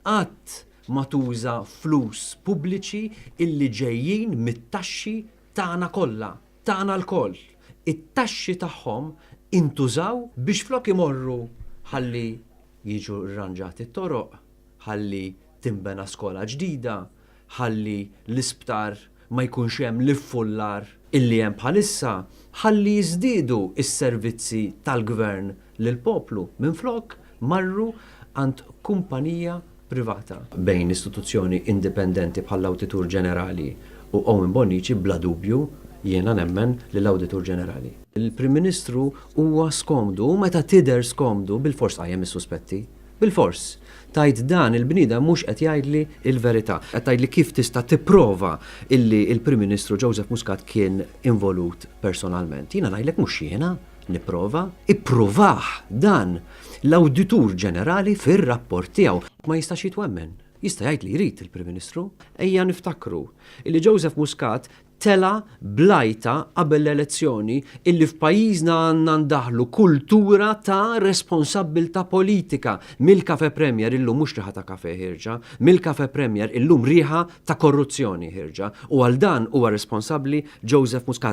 Qatt ma tuża flus pubbliċi illi ġejjin mit-taxxi tagħna kollha, tagħna lkoll. It-taxxi tagħhom intużaw biex flok imorru ħalli jiġu rranġati t-toroq, ħalli tinbena skola ġdida, ħalli l-isptar ma jkunx hemm l-iffullar illi hemm bħalissa, ħalli jiżdiedu s-servizzi tal-Gvern lill-poplu, minflok marru għand kumpanija privata. Bejn istituzzjoni indipendenti bħall-Awditur Ġenerali u Owen Bonnici bla dubju jiena nemmen lill-Awditur Ġenerali. Il-Prim Ministru huwa skomdu u meta tidher skomdu bilfors tqajjem is-suspetti. Bilfors. Tgħid dan il-bniedem mhux qed jgħidli l-verità. Qed tgħidli kif tista' tipprova illi l-Prim Ministru Joseph Muscat kien involut personalment. Jiena ngħidlek mhux jiena nipprova, ippruvah dan l-Awditur Ġenerali fir-rapport tiegħu. Ma jistax jitwemmen. Jista' jgħid li jrid il-Prim Ministru. Ejja niftakru illi Joseph Muscat tela' bl-għajta qabel l-elezzjoni illi f'pajjiżna għandna ndaħħlu kultura ta' responsabbiltà politika. Mill-Cafè Premier illum mhux riħa ta' kafè ħierġa, mill-Cafè Premier illum riħa ta' korruzzjoni ħierġa u għal dan huwa responsabbli Joseph Muscat.